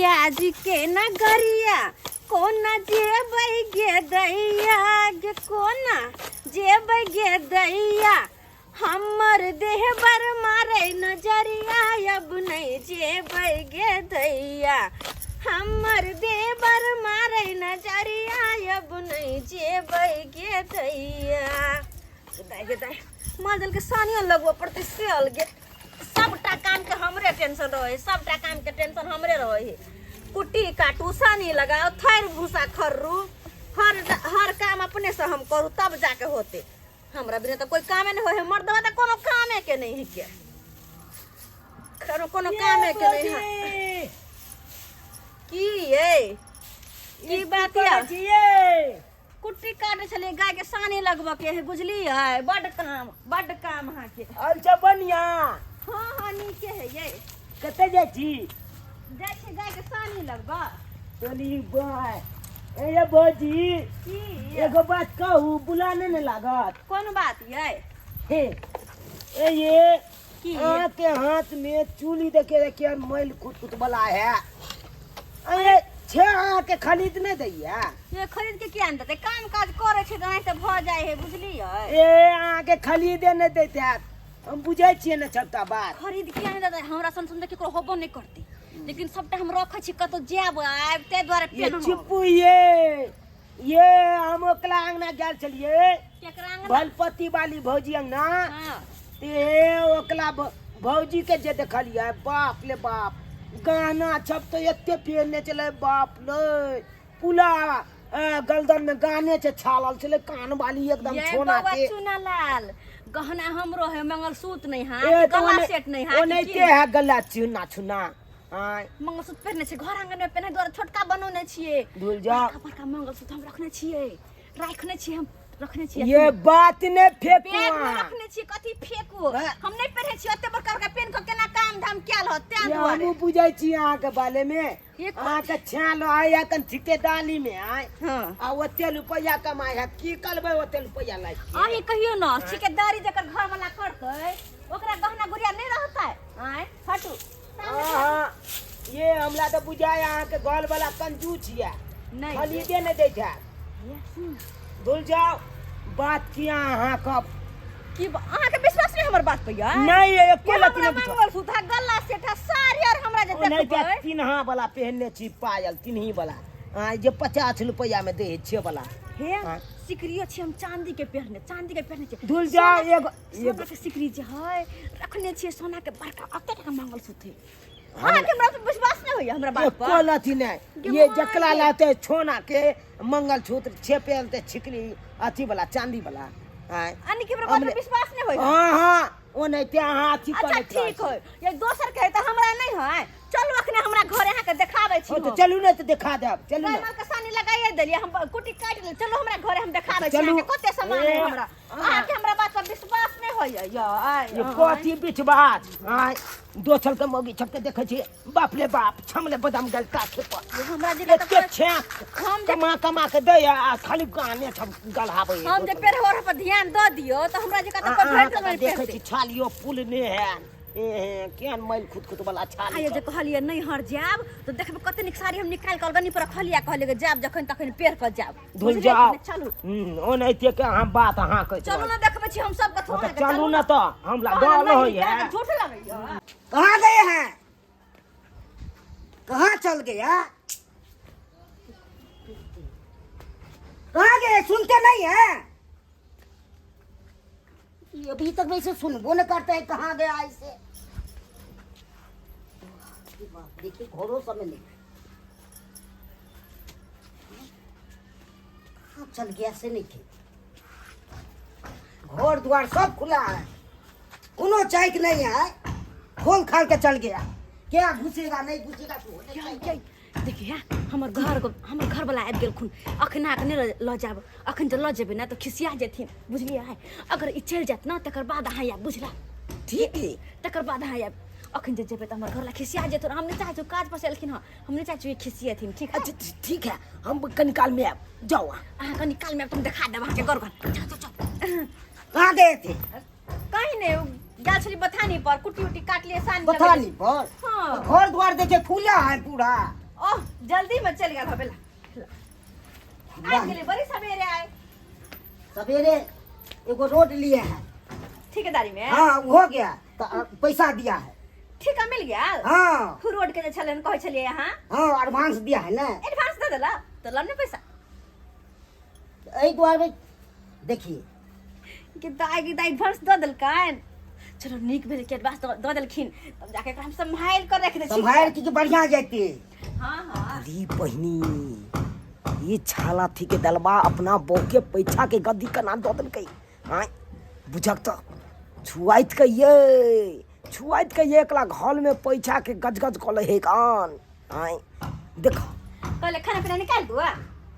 जी के नगरिया कोना जेबै गे दैया गे, कोना जेबै गे दैया, हमर देह बर मारे नजरिया, अब नहीं जेबै गे दैया, हमर देह बर मारे नजरिया, अब नहीं जेबै गे दैया। दाइ गे दाइ, माल के सानिया लगबऽ पड़तै से अलगे। सबटा काम के हमरे टेंशन रहे, सबटा काम के टेंशन हमरे रहे। कुट्टी काटू, सानी लगाओ, थैर भूसा खर्रू, हर हर काम अपने से हम करू तब जाके होते। हमरा बिना तो कोई कामे नहीं होए। मर्दवा तो कोनो कामे के नहीं है के, कोनो कोनो कामे के नहीं है की। ये की बात या? कुट्टी काटे छलियै, गाय के सानी लगबऽ के है, बुझलियै? बड काम, बड काम अहाँके। अच्छा बढ़िया। हाँ हाँ, नीके है। ये कतऽ जाइ छी? जाइ छी गाय के सानी लगबऽ। चली बाय। ए ये भौजी। की? एगो बात कहू, बुला नहि ने लागत? कोन बात ये? हे ए ये की? अहाँके हाथ में चूली देखे देखे मैल कुट कुट वाला है। अरे छे, अहाँके खरीद नहि दैया? ये खरीद के किया नहि देतै? काम काज करै छै तऽ एनाहिते भऽ जाइ है, बुझलियै? ए अहाँके खरीदे नहि दैत हैत, हम बुझै छियै ने सबटा बात। खरीद किया नहि देतै? हमरा सन सन केकरो होबो नहि करतै, लेकिन सबटा हम रखै छी, कतौ जायब आयब ताहि दुआरे ये पेन्हब। चुप्पू, ये हम ओकरा अंगना गेल छलियै। केकरा अंगना? भलपति वाली भौजी अंगना। हाँ। ते ओकला भौजी के जे देखलियै, बाप ले बाप, गहना सब तो एते पहिरने छलै, बाप ले, पुला गलदन में गाने छै छालल छलै, कान वाली एकदम ये छोना बौआ के। चुना लाल, गहना हमरो है, मंगलसूत्र नहीं है, ए तो गला सेट नहीं है। ओनाहिते है गला चुना चुना आय। मंगलसूत्र पहिरने छै, घर आंगन में पहिने दुआरे छोटका बनौने छियै। धुल जाओ। बड़का बड़का मंगलसूत्र हम रखने छियै, राखने छियै, हम रखने छियै। ये बात ने फेकू। बैग में रखने छियै, कथी फेकू? हाँ। हम नहीं पहिरे छियै, ओते बड़का बड़का पेन के केना काम धाम कैल होत तें ये दुआरे। हमहूँ बुझै छी अहाँके बारे में। ये अहाँके छाल आय अखन ठिकेदारी में आय। हाँ। आ ओते रुपैआ कमाय है, की करबै ओते रुपैआ लाइक के? अहीं कहियो न, ठिकेदारी जकर घर वाला करतै ओकरा गहना गुड़िया नहीं रहतै? आय हटू। हाँ, ये हमरा तऽ बुझाय अहाँके घर वाला कंजूस ये। नहीं। खरीदे नहीं दै छै। धुल जाओ, बात किया अहाँ कब की अहाँके विश्वास नहीं हमर बात पे यार? नहीं, एको ये लत्ती हमरा नहि बुझल। मंगलसूत्र, गला सेठा, साड़ी और हमरा जे ओ नहीं देखबै। तिन्हा वाला पहनने छी पायल, तिन्ही वाला आ जे 50 रुपया में दे छियै वाला। हे हाँ। सिकरियो छी हम चांदी के पहनने, चांदी के पहनने छी। धुल जाओ, एगो सोना के सिकरी जे है रखने छियै, सोना के बड़का अते टाका मंगलसूत्र है। अहाँके हमरा पर विश्वास नहि होइया हमरा बात पर? एको लथी नहीं। ये जकला लाते छोना के मंगलसूत्र छेपेल ते छिकली अथी वाला चांदी वाला आय। यानी कि हमरा बात पर विश्वास नहीं होइया? हाँ हाँ, ओनाहिते अहाँ अथी अच्छा करैत रहै ठीक छी। है, ये दोसर के है तऽ हमरा नहीं है। चलू अखने हमरा घरे अहाँके देखाबै छी। ओ तऽ हम। चलू ने तऽ देखा देब, चलू ने। गाय माल के सानी लगाइए देलियै हम, कुट्टी काटि लेलियै। चलू हमरा घरे, हम देखाबै छी चलू। अहाँके कते सामान है। ए, हमरा अहाँके हमरा बात पर विश्वास नहीं होइया यार? ये कथी बिचबाज आय, दोसर के मौगी सबके देखै छी, बाप रे बाप, छमले बदाम गल काखे पर। हमरा जे एते छेक हम जे कमा कमा के दै आ खाली गाने सब गलहाबै। हम जे पेरहर पर ध्यान दऽ दियौ तऽ हमरा जे कतऽ पर भेट नहि देखै पेरतै। छी छालियो पुल ने है, ए केहन मैल खुद खुद वाला छाली। आइयो जे कहलियै नैहर जायब तऽ देखबै कते नीक साड़ी हम निकालि कऽ अलगनी पर रखलियै, कहलियै कि जायब जखन तखन पेर कऽ जायब। धुल बुझलियै जाओ। कि नहि? चलू। ओनाहिते के अहाँ बात अहाँ कहैत चलू रहै। ने, देखबै छी हम सब कथो। हँ, तऽ चलू ने तऽ हमरा तहन डर नहि, होइए। अहाँके झूठ लगैया। कहाँ गए हैं, कहाँ चल गया, कहाँ गए? सुनते नहीं है ये, अभी तक वैसे सुनबो न करते हैं। कहाँ गया ऐसे? देखिए, घरों समय नहीं, कहाँ चल गया से नहीं थे। घर द्वार सब खुला है, कोनो चैक नहीं है, खोल खाल के चल गया। क्या घुसेगा नहीं घुसेगा तो होने यै, चाहिए। यै, देखिए हमर घर हमर घर वाला आबि गेलखुन। अखन अहाँके नहि लऽ जायब। अखन जे लऽ जेबै ने तऽ खिसिया जेथिन, बुझलियै? अगर ई चलि जायत ने तकर बाद अहाँ आयब, बुझला? ठीक है। तकर बाद अहाँ आयब। अखन जे जेबै तऽ हमर घरवला खिसिया जेथुन। हम नहि चाहै छी, काज पर से एलखिन हँ, हम नहि चाहै छी खिसियेथिन, ठीक है? अच्छा ठीक है, हम कनी काल में आयब, जाओ अहाँ। अहाँ कनी काल में आयब तऽ हम देखा देब अहाँके घर घर। चल चल चल। कहाँ गए थे? कहीं नहीं, गेल छली बथानी पर, कुट्टी उट्टी काटलियै, सानी बथानी पर? हाँ। घर द्वार देखे खुला है पूरा। ओह जल्दी में चल गेल हबेला आबि गेलै बड़ी सवेरे आए। सवेरे एगो रोड लिए हैं। ठेकेदारी में? हाँ, हो गया तो पैसा दिया है। ठेका मिल गया? हाँ। रोड के जे छलन कहै छलियै अहाँ? हाँ, एडवांस दिया है ना। एडवांस दे देला तो लब ने पैसा। एहि दुआरे देखिए कि दाइ कि दाइ एडवांस दऽ देलकनि। चलो नीक भेल कि एडवांस दऽ देलखिन, तब जाके एकरा हम सम्हारि कऽ राखि दै छी। सम्हारि के बढ़िया जैते। हाँ हाँ। अरे बहिनी, ये छाला थी के दलबा अपना बहू के पैसा के गद्दी केना दऽ देलकै। आँय बुझक तऽ छुआइत के ये छुआइत के ये एकला घर में पैसा के गजगज कऽ लै हे कान। आँय देख। कहले खाना पीना निकाल दुआ।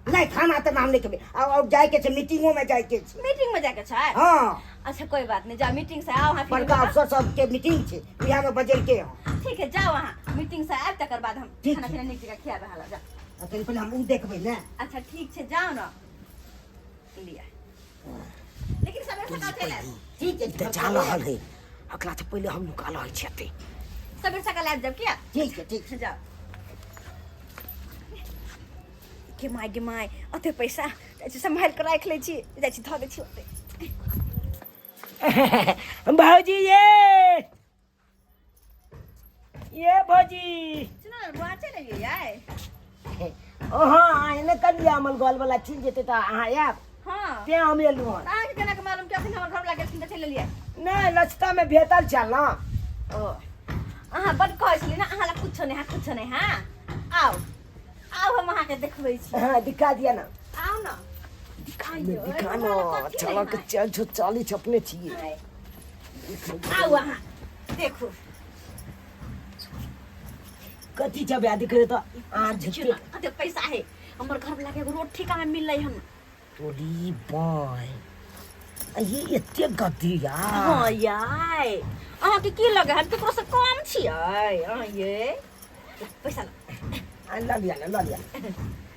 नहीं, खाना तो नाम नहीं खेबै। और जाए के छै, मीटिंगो में जाए के छै। मीटिंग में जाके छै? हाँ। अच्छा कोई बात नहीं, जाओ मीटिंग से आओ वहाँ फिर। बड़का अफसर सब के मीटिंग छै, बिहार में बजेल के हँ। ठीक है, जाओ वहाँ मीटिंग से आयब तकर बाद हम ठीक खाना छै। पीना नीक जकाँ खियाबे हाला जाओ। अखन पहिले हम उ देखबै ने। अच्छा ठीक छै, जाओ ना लिया, लेकिन सबेर सकाल चलि आयब। ठीक है। तऽ जा रहल है, अकला से पहिले हम नुका रहल छी एते। सबेर सकाल आबि जायब किया। ठीक छै, ठीक छै। जाओ। गे माय गे माय, अते पैसा जाइ छी सम्हारि कऽ राखि लै छी, जाइ छी धऽ दै छी ओते। भौजी ये भौजी। सुनो ने बुआ, चलि एलियै यै? अहाँ एने कलिया अमल गोल वाला छिल जेतै तऽ अहाँ आयब। हाँ। तें हम एलहुँ हन। अहाँके केना के मालूम कि अखन हमर घरवला गेलखिन तऽ चलि एलियै? नहि, रस्ता में भेटल छल ना। ओ अहाँ बड कहै छलियै ने अहाँ लग कुछो नहि है, कुछो नहि है। आउ आउ, हम अहाँके देखबै छी। हाँ, दिखा दिया ना। आउ ने। दिखा दिखा ना, चला के चल छो चाली छपने छियै। आउ अहाँ देखू। कथी छबे आ दिखे तऽ अहाँ देखियौ झुके ने कते पैसा है। हमर घरवला के एगो रोड ठेका में मिललै हन। तोरी बाय, ये एते गद्दी यार। हाँ यार, अहाँके की लगे हम केकरो से कम छियै? अहाँ ये पैसा आ, लऽ लिअ ना, लऽ लिअ।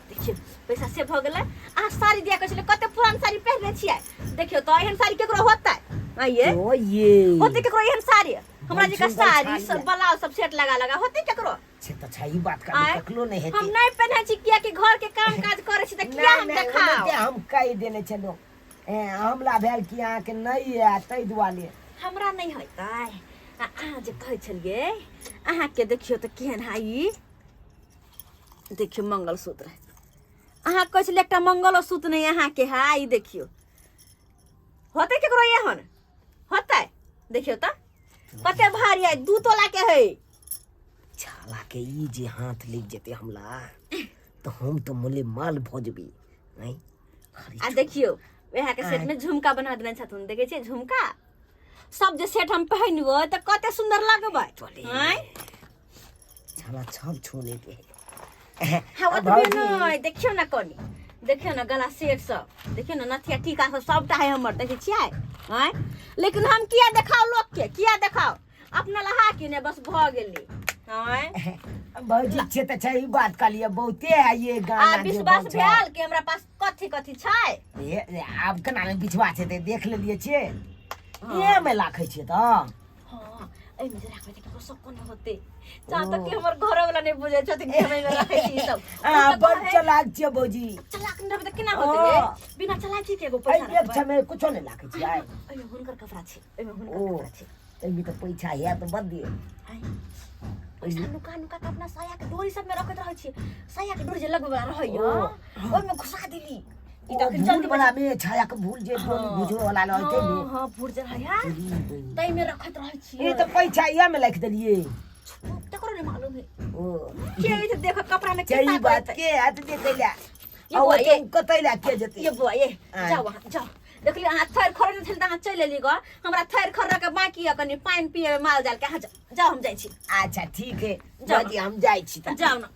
देखियौ पैसा से भऽ गेलै। अहाँ साड़ी दिया कहै छलियै, कते पुरान साड़ी पहिरने छियै। देखियौ तऽ एहन साड़ी केकरो होतै? आँ ये ओ ये होतै केकरो एहन साड़ी? हमरा बड़ जकाँ सुन्दर साड़ी साड़ी सब है। ब्लाउज सब सेट लगा लगा होतै केकरो? से तऽ छै ई बात आँय? कर कखनो नहि हम हेतै। नहि पहिनै छी कियाकि घर के काम काज करै छी तऽ किया नहि हम नहि, देखाउ? ओनाहिते हम कहि देने छलहुँ। ए, हमरा भेल कि अहाँके नहि आयत ताहि दुआरे। हमरा नहि होतै। आ अहाँ जे कहै छलियै अहाँके, देखियौ तऽ केहन है ई, देखियौ मंगलसूत्र। अहाँ कहै छलियै एकटा मंगलोसूत्र नहि अहाँके है, ई देखियौ। होतै केकरो एहन? होतै? देखियौ तऽ कते भारी है, 2 तोला के है। छाला के ई जे हाथ लागि जेतै हमरा तऽ हम तऽ मोले माल भऽ जेबै नहि। आ देखियौ वएह के सेट में झुमका बना देने छथुन। देखै छियै झुमका सब जे सेट हम पहिनबै तऽ कते सुंदर लगबै। चले। आँय? छाला छब छोने के हाँ ओतबे नहि, देखियौ ने कनि, देखियौ ने गला सेट सब, देखियौ ने नथिया टीका सब सबटा है हमर, देखै छियै? आँय, लेकिन हम किया देखाउ लोक के, किया देखाउ? अपना लहा कि ने बस भऽ गेलै। आँय भौजी छै तऽ छै ई बात कहलियै बहुते है ये आ गाना जे विश्वास बजै। भेल कि हमरा पास कथी कथी छै? ए, आब केना नहि विश्वास हेतै, देख लेलियै छियै। ये मे राखै छियै तऽ हाँ, एहिमे जे राखबै तऽ केकरो शको नहि होतै। जहाँ तक कि हमर घरवला नहि बुझै छथिन कि हम एहिमे राखै छी ई सब। आ ओ तऽ बड़ कहै- चलाक छियै भौजी। चलाक नहि रहबै तऽ केना होतै गे? हाँ। बिना चलाकी के एगो एहि पैसा एक रखबै। छमे कुछो नहि राखै छियै। एहिमे हुनकर कपड़ा छै, एहिमे हुनकर ओ। कपड़ा छै। एहिमे तऽ पैसा है तऽ बद दिए। आँय, पैसा नुका नुका के अपना साया के डोरी सब में रखैत रहै छी। साया के डोरी जे लगबै वाला रहैया ओहिमे घुसा देली। ई तऽ अखन भूल जल्दी वाला में छाया के भूल जे डोरी घुसो वाला रहै हाँ हाँ, भूर जे रहैया ताहिमे रखैत रहै छी। ई तऽ पैसा इएह में राखि देलियै। तकरो नहि मालूम है। ओ के ई तऽ देखो कपड़ा में छै ई कितना बात के हाथ देखै ला ये बुआ, ये। कतै ला के जेतै? ये बुआ ये। आँय। जाओ वहाँ जाओ। देखलियै अहाँ थैर खरने छली तऽ अहाँ चलि एली गऽ। हमरा थैर खरऽ के बाकी यऽ, कनि पानि पिएबै माल जाल के। अहाँ जाओ जाओ, हम जाइ छी। अच्छा ठीक है। जाओ। भौजी, हम जाइ छी तऽ। जाओ ने।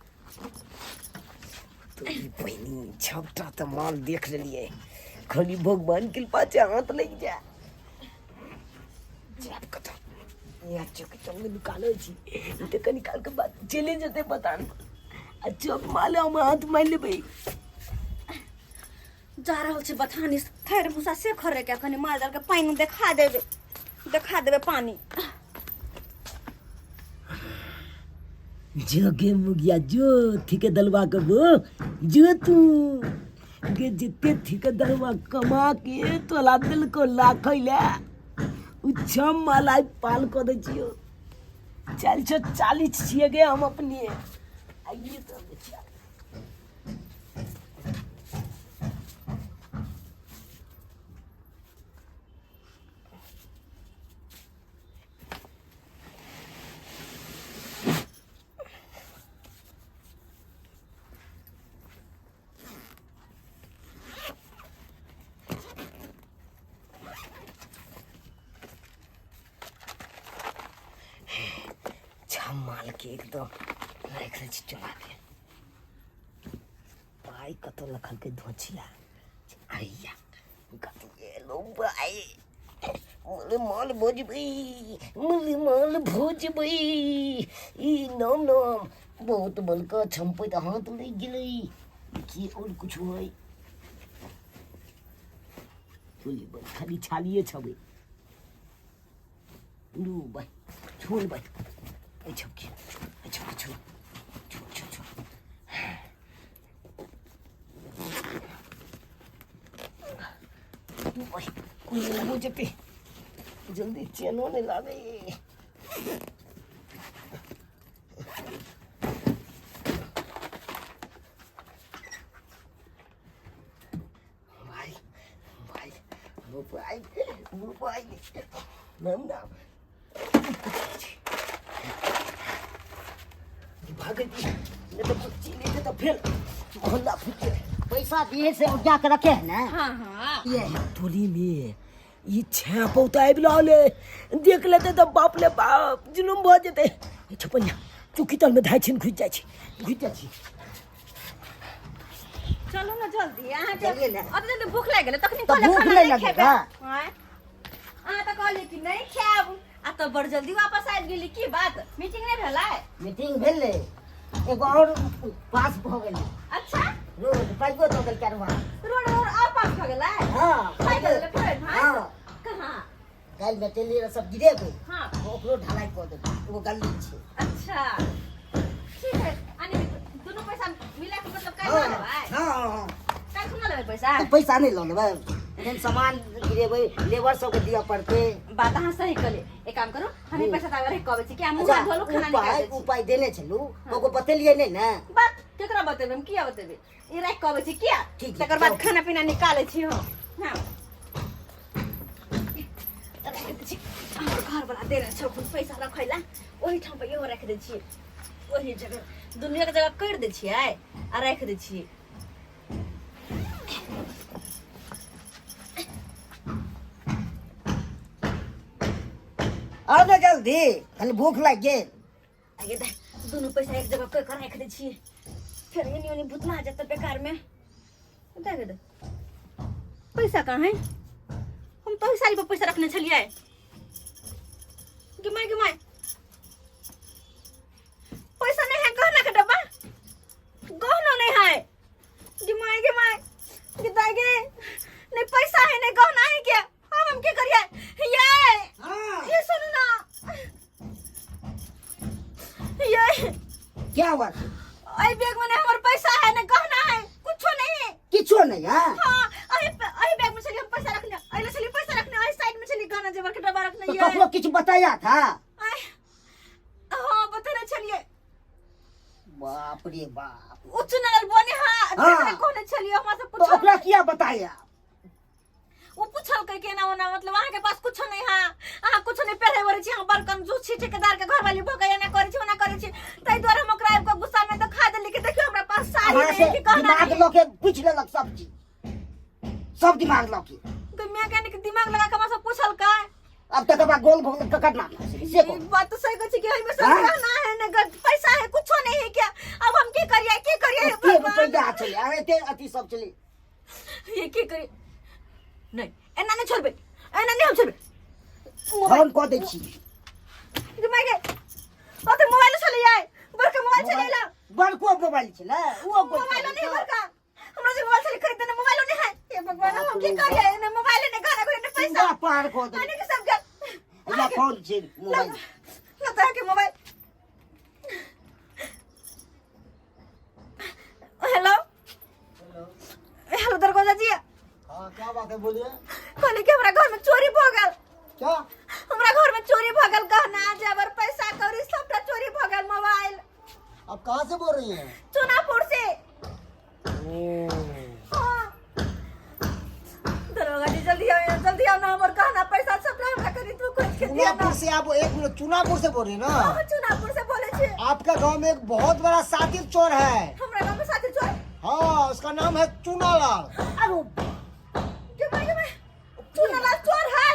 तो ई बहिनी छबटा तऽ माल देख लेलियै, खाली भगवान कृपा से हाथ लागि जाय। जायब कतऽ? यहाँ चौक चौक निकालै छी ई तऽ कनि कालके बाद चलि जेतै पता नहि। आ चौक माल हम हाथ मारि लेबै। जा रहल छी बथानी थैर भूसा से खरे के, कनि माल जाल के पानि देखा देबै, देखा देबै पानि। जोगे मुगिया जो ठीके दलवा के वो जो तू गे जिते ठीके दलवा कमा के तोला दिल को लाख ले उ छम माला पाल को दे छियो। चल छो 40 छिए गे हम अपने आइए तो बच्चा। माल के एकदम राखि दै छी चोरा के। पाइ कतऽ लखलकै धोछिया अइया कतऽ एलो भाइ। मुले माल भोजबै, मुले माल भोजबै। ई नाम नाम बहुत बड़का छम्पैत हाथ लागि गेलै। देखिए और कुछ है बोली बस खाली छालिए छबै। लू भाइ छोड़ भाइ, एहि छपकी एहि छपकी छोड़ छोड़ छोड़ छोड़। भाइ कोई नहीं बुझते जल्दी चेनो नहीं लागे। भाइ भाइ मोबाइल मोबाइल नाम नाम भागे नहीं तो कुछ लेते तो फिर मोहल्ला फूटे। पैसा दिए से उठा के रखे है ना। हाँ हाँ ये है। टोली में ई छापौ तो आबि रहल देख लेते तो बाप ले बाप जुलुम भऽ जेतै। छपनिया चौकी तल में धाइ छिन घुसि जाइ छी घुसि जाइ छी। चलू ना जल्दी अहाँ के चलिए ना। अत जल्दी भूख लागि गेलै तखनी तऽ कहले भूख खाना नहि नहि लगेगा। खेबै। आँय? अहाँ तऽ कहलियै कि नहि खायब आ तऽ बड़ जल्दी वापस आबि गेली। की बात मीटिंग नहि भेलै? मीटिंग भेलै, एगो और पास भऽ गेलै। अच्छा रोड पाइयो दऽ देलकै एडवांस। रोड रोड और पास भऽ गेलै? हाँ। पाइ दऽ देलै फेर एडवांस? हाँ। कहाँ? काल्हि बतेलियै रहए सब गिरेबै। हाँ। ओकरो ढलाई कऽ देबै, एगो गल्ली छै। अच्छा ठीक है, यानी दुनू पैसा मिला के मतलब काल्हि लऽ लेबै? हाँ हाँ। काल्हि खुना लेबै पैसा? तऽ पैसा नहि लऽ लेबै, एखन सामान गिरेबै, लेबर सबके दिअ पड़तै। बात अहाँ सही कहलियै। एक काम करू, हम ई पैसा ताबे रहि कहबै छी कि अहाँ मुँह अच्छा, हाथ धोलू खाना निकालि दै छी। उपाय देने छलू, ओको बतेलियै नहि ने? बात केकरा बतेबै हम, किया बतेबै? ई राखि कहबै छी किया, ठीक छै, तकर बाद जाउ। खाना पीना निकालै छी हम। हाँ राखि दै छी। हमर घरवला देने छलखुन पैसा रखै ला, ओहिठाम पर इहो राखि दै छियै, ओही जगह दुनू एक जगह करि दै छियै आ राखि दै छियै। आउ ने जल्दी, खाली भूख लागि गेल। आगे दाइ, दुनू पैसा एक जगह कऽ कऽ राखि दै छियै, फेर एनी ओनी भुतला जेतै बेकार में। दे दे पैसा कहाँ है? हम तो साड़ी पर पैसा रखने छलियै। गे my गे my, पैसा नहीं है, गहना के डब्बा गहना नहीं है। गे my गे my गे दाई गे, नहीं पैसा है नहीं गहना है क्या? अब हम क्या करिए? ये हाँ। ये सुनो ना, ये क्या हुआ? अई बैग में नहीं हमर पैसा है ना गहना है, कुछो नहीं है। किछो नहीं है? हाँ, अही अही बैग में चलिए हम पैसा रखने, अही चलिए पैसा रखने, अही साइड में चलिए गहना जेवर के डब्बा रखने। तो ये ककरो किछु बताया था? हाँ बतेने चलिए। बाप रे बाप, उच्च नल बोने। हाँ हाँ। कहने चलिए हमरा से तो पूछल। ओकरा किया बताया? वो पूछल के केना ओना, मतलब अहाँ के पास कुछो नहीं है, अहाँ कुछो नहीं पहरे वरे छी, अहाँ बड़ कंजूस छी, ठेकेदार के घर वाली भऽ के एना करै छी ओना करै छी, ताहि दुआरे हम ओकरा आबि कऽ गुस्सा में देखा देली कि देखियौ हमरा पास साड़ी अहाँ नहीं से है कि गहना दिमाग नहीं। लऽ के पूछि लेलक सब चीज, सब दिमाग लऽ के। तो मैं कहने के दिमाग लगा के हमरा से पूछल का। अब तकर बाद गोल भऽ गेल ककर नाम से कहू। ई बात तो सही कहै छी कि एहिमे सब हाँ? गहना है ने पैसा है कुछो नहीं है क्या? अब हम की करिए की करिए एते भगवान? रुपैआ छलै आ एते अथी सब छलै, ये की करिए? नहीं एना नहीं छोड़बै, एना नहीं हम छोड़बै। फोन कऽ दै छी। माय गे, ओ तऽ मोबाइल छलै यार, बड़का मोबाइल छलै ला। बड़को मोबाइल छलै ओ मोबाइल नहीं बड़का, हमरा जे मोबाइल छलै खरीद देने, मोबाइल नहीं है। हे भगवान, हम की करिए? ने मोबाइल ने गाना घुरे ने पैसा पूरा पार कऽ देलक। आने के सब गेल। या फोन छै मोबाइल लता के मोबाइल बात है बोलिए। कहली कि हमरा घर में चोरी भ गेल। क्या? हमरा घर में चोरी भ गेल, गहना जेवर पैसा कौड़ी सबटा चोरी भ गेल, मोबाइल। आप कहाँ से बोल रही हैं? चुनापुर से। ओ। हाँ। दरोगा जी जल्दी आओ, जल्दी आओ ना, हमर गहना पैसा सबटा हमरा करी तू खोज के दिया ना। चुनापुर से आप, एक मिनट, चुनापुर से बोल रही हैं ना? हाँ, चुनापुर से बोले छी। आपका गांव में एक बहुत बड़ा सातिर चोर है। हमरा गांव में सातिर चोर? हाँ, उसका नाम है चुनालाल। अरे के भाई, के भाई, चुनालाल चोर है?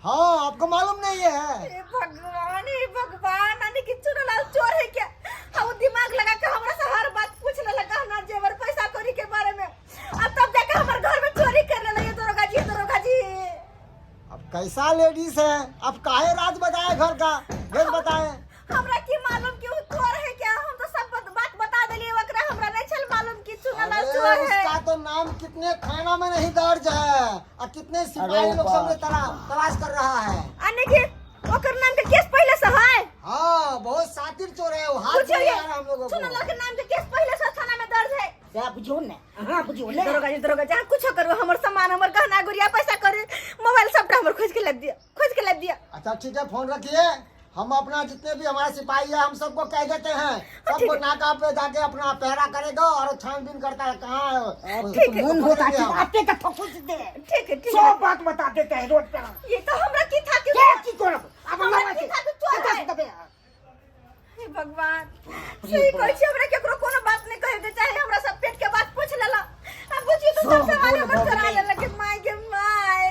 हाँ, आपको मालूम नहीं है? हे भगवान, हे भगवान, यानी कि चुनालाल चोर है क्या? हाँ, वो दिमाग लगा के हमरा से हर बात पूछ लेला गहना जेवर पैसा कौड़ी के बारे में, अब तब जाके हमर घर में चोरी कर लेला। ये दरोगा जी, दरोगा जी। अब कैसा लेडीज है, अब काहे राज बताए, घर का भेद बताए? हमरा की मालूम कि वो चोर है क्या, हम तो सब बात बता देलिए ओकरा, हमरा नहीं छल मालूम कि चुनालाल अरे, चोर है। उसका तो नाम कितने थाना में नहीं दर्ज है और कितने सिपाही लोग सब ने तलाश कर रहा है। यानी कि ओकर नाम के केस पहले से है? हाँ, बहुत सातिर चोर है वो, हाथ पूछिए नहीं आ रहा हम लोगों को। चुनालाल के नाम के केस पहले से थाना में दर्ज है। से बुझियो ने, अहाँ बुझियो ने। दरोगा जी, दरोगा जी, अहाँ कुछो करू, हमर सामान, हमर गहना गुड़िया पैसा करी मोबाइल सबटा हमर खोज के लाबि दिया, खोज के लाबि दिया। अच्छा ठीक है, फोन रखिए, हम अपना जितने भी हमारे सिपाही है हम सबको कह देते हैं, सबको नाका पे जाके अपना पहरा करेगा और छानबीन करता है कहाँ है। ठीक है। मन होता है आपके का ठोकुस दे। ठीक है, ठीक है। सब बात बता देते हैं रोड पर। ये तो हमरा की था कि क्या की करब अब हमरा हमरा की था कि चोर है। दबे। हे भगवान, सही कहै छी, हमरा केकरो कोनो बात नहीं कहे के चाही, हमरा सब पेट के बात पूछ लेला। आ बुझियो तो सब सामान हमर चोरा लेला के my के my,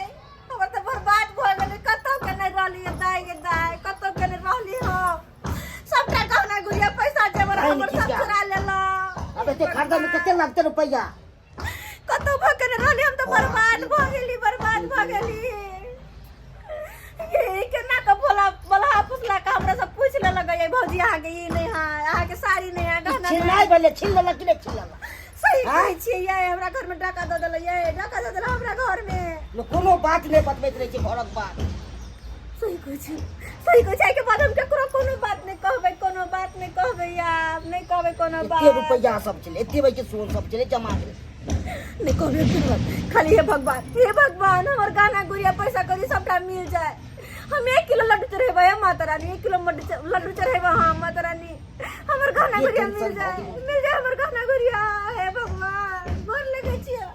हमर तऽ बर्बाद भऽ गेलै, कतौ के नहि रहली दाइ गे दाइ, कतौ के नहि रहली हम, सबटा गहना गुड़िया पैसा जेवर दाइ हमर की सब क्या? चोरा लेला। अब एते खरीदऽ में कते लगतै रुपैआ? कतौ भऽ के नहि रहली हम, तऽ बर्बाद भऽ गेली, बर्बाद भऽ गेली। ये केना के बोला बोला पुछला के हमरा सब पूछ लेलक, ये भौजी अहाँके ई नहि है, अहाँके साड़ी नहि है, गहना नहि छिलनाइ है। भेलै, छिल लेलक कि नहि छिल लेलक? सही आँय? कहै छियै ये, हमरा घर में डाका दऽ देलक, ये डाका दऽ देलक हमरा घर में। लोक कोनो बात नहि बतबैत रहै छै घरक बात। सही कहै छी, सही कहै छी, एहिके बाद हम केकरो कोनो बात नहि कहबै, कोनो बात नहि कहबै आब, नहि कहबै कोनो एते बात। रुपैआ सब छलै, एते बजे सोन सब छलै जमा भेलै। नहि कहबै कोनो बात, खाली हे भगवान, हे भगवान, हमर गहना गुड़िया पैसा कौड़ी सबटा मिल जाए। हम 1 किलो लड्डू चढ़ेबै हे माता रानी, 1 किलो लड्डू चढ़ेबै हम माता रानी, हमर गहना ये गुड़िया टेंशन मिल जाए, भऽ गेल। मिल जाए हमर गहना गुड़िया, हे भगवान गोर लगै छियै,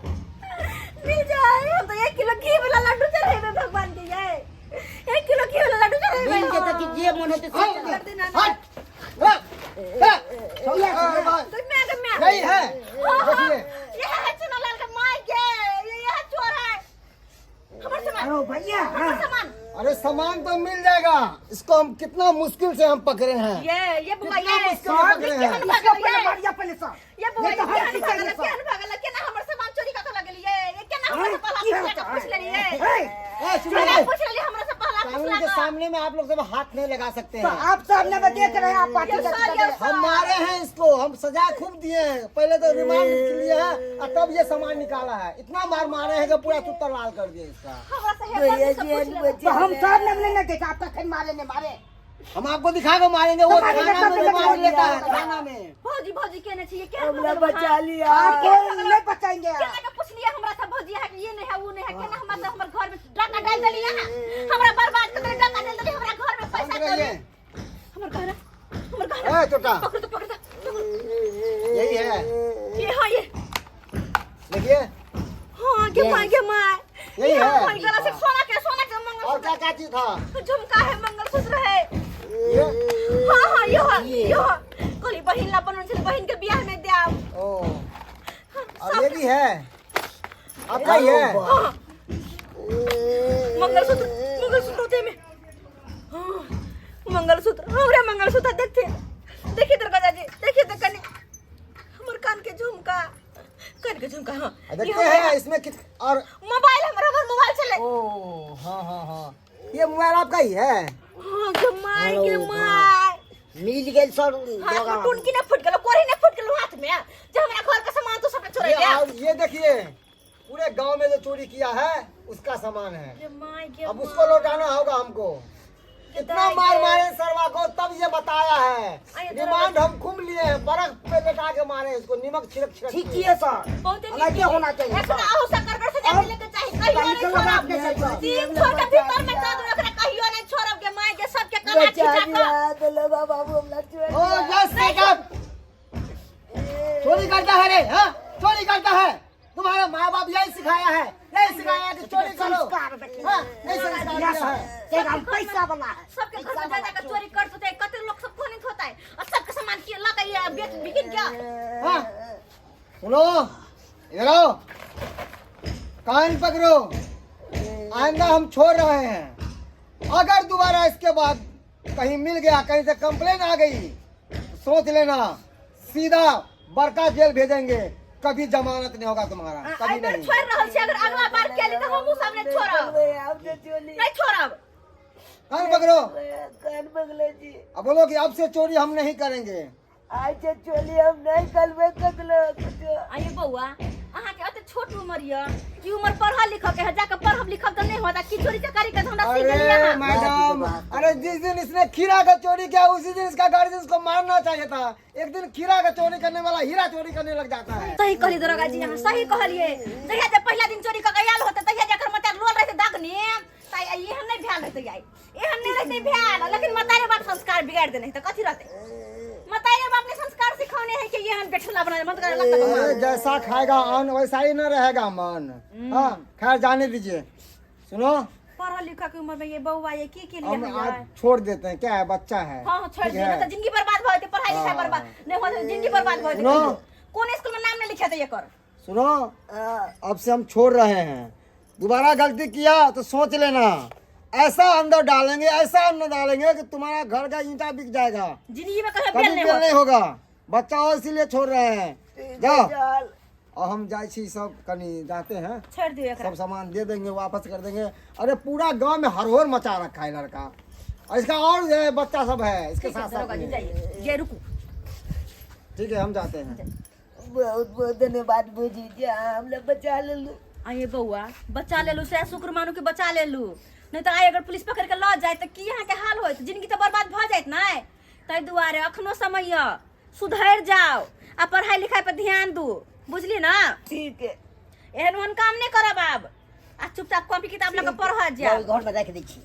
मिल जाए। हम तो 1 किलो घी वाला लड्डू चढ़ेबै भगवान के, ये 1 किलो घी वाला लड्डू चढ़ेबै। मिल जेतै कि जे मन हेतै से हट, कर देना ना। हट, हट, हट, हट, तो मैं के मैं यही है, हाँ, हाँ, देखिए। ये है चुनालाल का माय के, ये है चोर है। हमर सामान, अरे भैया, हमर हाँ। सामान। अरे सामान तो मिल जाएगा, इसको हम कितना मुश्किल से हम पकड़े हैं। ये बुआ, कितना ये मुश्किल से पकड़े हैं। केहन इसको भागल, पहले ये? मारिया पहले सर। ये बुआ, नहीं तो ये हम केहन की भागल, करिए सर? केहन भागल, केना हमर सामान चोरी कऽ के लगल, ये केना हमरा से हाँ, पहला की पूछ होता पूछ है? लेली, ये? हे, ए, सुनो केना रे। पूछ लेली हमरा से पहला कानून पूछला के कऽ? सामने में आप लोग सब हाथ नहीं लगा सकते तो हैं। आप सामने में देख रहे हैं, आप पार्टी ये का साल, ये हम मारे हैं इसको, हम सजा खूब दिए हैं, पहले तो रिमांड लिए हैं और तब ये सामान निकाला है। इतना मार मारे हैं कि पूरा सुत्तर लाल कर दिया इसका। हमरा से हे बात से पूछ लेला। तो हम सामने में नहीं देखा, आपका खैर मारे नहीं मारे। हम आपको दिखा के मारेंगे, वो तो मारेंगे, थाना में तब रिमांड तक लेता है, मारेंगे। थाना में। भौजी, भौजी केने छी, ये केहन हमरा भागल बचा वहाँ? लिया। आपको नहीं बचाएंगे। केना के पूछ लिया हमरा से भौजी, अहाँ के ये नहीं है, वो नहीं है, केना हमरा से हमर घर में डाका डाल देली अहाँ? हमरा बर्बाद कर देली, डाका डाल देली हमरा घर में पैसा समझ रही है? हमर गहना, हमर गहना। ए, छोटा। पकड़ तो, पकड़ तो, पकड़। यही है। ये हाँ, ये। देखिए। हाँ, गे माँ, गे माँ। यही ये है। हाँ, गला से सोना के, सोना के मंगलसूत्र। और क्या क्या चीज था? झुमका है, मंगलसूत्र है। ये? हाँ, हाँ, यो हाँ, यो हाँ। कहली बहिन ला बनल छलै, बहिन के बियाह में देब। ओ। और ये भी है। आपका ही है। हाँ। मंगलसूत्र, मंगलसूत्र होते में। हाँ, मंगलसूत्र, हमरे मंगलसूत्र देखते। देखिए दरगाजा जी, देखिए तो कनी। हमर कान के झुमका, कान के झुमका, हाँ। देखते ये हमरे हैं इसमें कित और मोबाइल, हमर हमर मोबाइल चले। ओ, हाँ, हाँ, हाँ। ये मोबाइल आपका ही है। हाँ, गे my, गे अरे my. मिल गेल सर। हाथ में टुनकी ने फूट गेलो, कोरी ने फूट गेलो हाथ में। जे हमरा घर के सामान तो सबटा चोरा ये लिया। और ये देखिए, पूरे गांव में जो चोरी किया है उसका सामान है। गे my, गे अब my. उसको लौटाना होगा हमको। इतना दाई मार गे। मारे सरवा को तब ये बताया है। आइए, रिमांड हम खूब लिए हैं, बर्फ पे लेटा के मारे इसको, नमक छिड़क छिड़क ठीक के। है सर, बहुते हालांकि नीक। होना चाहिए। एखन अहू से करगर सजा मिले के चाही। कहियो नहीं निकलो बाप के छोड़ब। चलो। तीन ठो के भीतर में दऽ देबै, ओकरा कहियो नहीं छोड़ब गे माय गे, सबके कला बचा खिंचा कऽ। दिया दलोगा बाबू हमरा छोड़ ओ यस साहब, चोरी करता है रे, हाँ चोरी करता है। तुम्हारा माँ बाप यही सिखाया है, यही सिखाया है कि चोरी करो। संस्कार देखिए। हाँ, यही संस्कार या दिया है। सब, हम पैसा वाला है। सबके घर में जा जाकर चोरी करत होते, कते लोग सब फोन होता है और सबके सामान की लगा ये बेच बिकिन क्या। हाँ सुनो, इधर आओ, कान पकड़ो, आइंदा हम छोड़ रहे हैं। अगर दोबारा इसके बाद कहीं मिल गया, कहीं से कंप्लेन आ गई, सोच लेना सीधा बड़का जेल भेजेंगे, कभी जमानत नहीं होगा तुम्हारा, कभी एहि बेर नहीं। छोड़ि रहल छी, अगर अगला बार केली तऽ हमहूँ सब नहि छोड़ब, नहीं छोड़ब। कान पकड़ो, कान पकड़ो जी। अब बोलो कि अब से चोरी हम नहीं करेंगे। आज से चोरी हम नहीं करबे ककरो कुछो। आइए बौआ, अहाँके एते छोट उम्र यऽ कि उम्र पढ़ल लिखल के है, जाके पढ़ब लिखब तऽ नहि होता, की चोरी चकारी के धंधा सीख अरे गेलियै अहाँ? मैडम, अरे जिस दिन इसने खीरा का चोरी किया उसी दिन इसका गार्जियन को मारना चाहिए था। एक दिन खीरा का चोरी करने वाला हीरा चोरी करने लग जाता है। सही कहली दरोगा जी, अहाँ सही कहलियै। जहिया जे पहिला दिन चोरी कऽ के आयल होतै तहिया जकर मतार लोल रहतै दगने, तऽ एहन नहि भेल रहतै आइ, एहन नहि रहतै भेल। लेकिन मतारे बाप संस्कार बिगाड़ि देने है तऽ कथी रहतै? मतारे बाप ने संस्कार सिखौने है कि एहन बेठुला बना मत करे लगता अरे जैसा खाएगा अन्न वैसा ही न रहेगा मन। हाँ खैर जाने दीजिए। सुनो, पढ़ल लिखल के उम्र में ये बउआ ये की के लिए हम है आज यार? छोड़ देते हैं, क्या है बच्चा है। हाँ हाँ छोड़ ठीक दियो, है? नहीं तो जिंदगी बर्बाद भऽ जेतै, पढ़ाई लिखाई हाँ। बर्बाद नहीं होतै, जिंदगी बर्बाद भऽ जेतै। सुनो। कहियो। कोन स्कूल में नाम नहीं लिखेतै एकर? सुनो, अब से हम छोड़ रहे हैं, दोबारा गलती किया तो सोच लेना, ऐसा अंदर डालेंगे, ऐसा अंदर डालेंगे कि तुम्हारा घर का ईंटा बिक जाएगा, जिंदगी में कभी कभी बेल नहीं बेल होत। नहीं होगा। बच्चा हो इसीलिए छोड़ रहे हैं। जाओ, और हम जाए छी सब कहीं जाते हैं, छोड़ दियो एकरा। सब सामान दे देंगे, वापस कर देंगे। अरे पूरा गांव में हरहोर मचा रखा है लड़का, और इसका और जो है बच्चा सब है इसके ठीक है, साथ साथ दरोगा जी में। जाइए, ये रुकू। ठीक है, हम जाते हैं। बहुत बहुत धन्यवाद भौजी जी, अहाँ हमरा बचा लेलू। आइए बौआ, बचा लेलू से शुक्र मानू कि बचा लेलू, नहीं तो आइ अगर पुलिस पकड़ के लऽ जाए तऽ की अहाँके हाल होइत? जिंदगी तऽ बर्बाद भऽ जाइत ने। ताहि दुआरे अखनो समय यऽ, सुधरि जाउ आ पढ़ाई लिखाई पर ध्यान दू, बुझली ना? ठीक है। एहन ओहन काम नहि करब आब, आ चुपचाप कॉपी किताब लऽ कऽ पढ़ऽ जाउ। घर में राखि दै छी।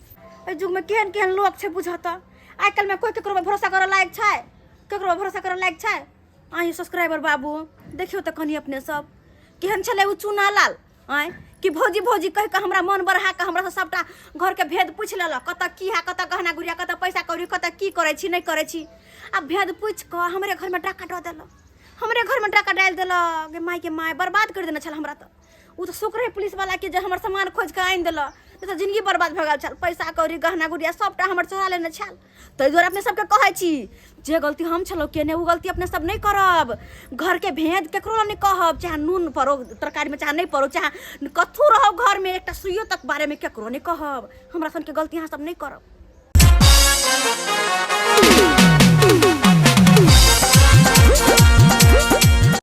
एहि युग में केहन केहन लोक छै बुझत, आइ काल्हि में कोई केकरो पर भरोसा करऽ लायक छै? केकरो पर भरोसा करऽ लायक छै? आँय सब्सक्राइबर बाबू, देखियौ तऽ कनि अपने सब केहन छलै ओ चूना लाल, आँय कि भौजी भौजी कहि कऽ हमरा मन बढ़ा कऽ हमरा से सबटा घरके भेद पूछि लेलक, कतऽ की है, कतऽ गहना गुड़िया, कतऽ पैसा कौड़ी, कतऽ की करै छी नहि करै छी। आ भेद पूछि कऽ हमरे घरमे डाका दऽ देलक, हमरे घरमे डाका डालि देलक। गे माय के माय, बर्बाद करि देने छल हमरा। तऽ ओ तऽ शुक्र है पुलिस वाला के जे हमर सामान खोजि कऽ आनि देलक, नहि तऽ जिंदगी बर्बाद भऽ गेल छल। पैसा कौड़ी गहना गुड़िया सबटा हमर चोरा लेने छल। ताहि दुआरे अपने सबके कहै छी, जे गलती हम छलहुँ केने ओ गलती अपने सब नहि करब। घरके भेद केकरो नहि कहब, चाहे नून पड़ो तरकारीमे चाहे नहि पड़ो, चाहे कथू रहो घरमे, एकटा सुइयो तक बारेमे केकरो नहि कहब। हमरा सनके गलती अहाँ सब नहि करब।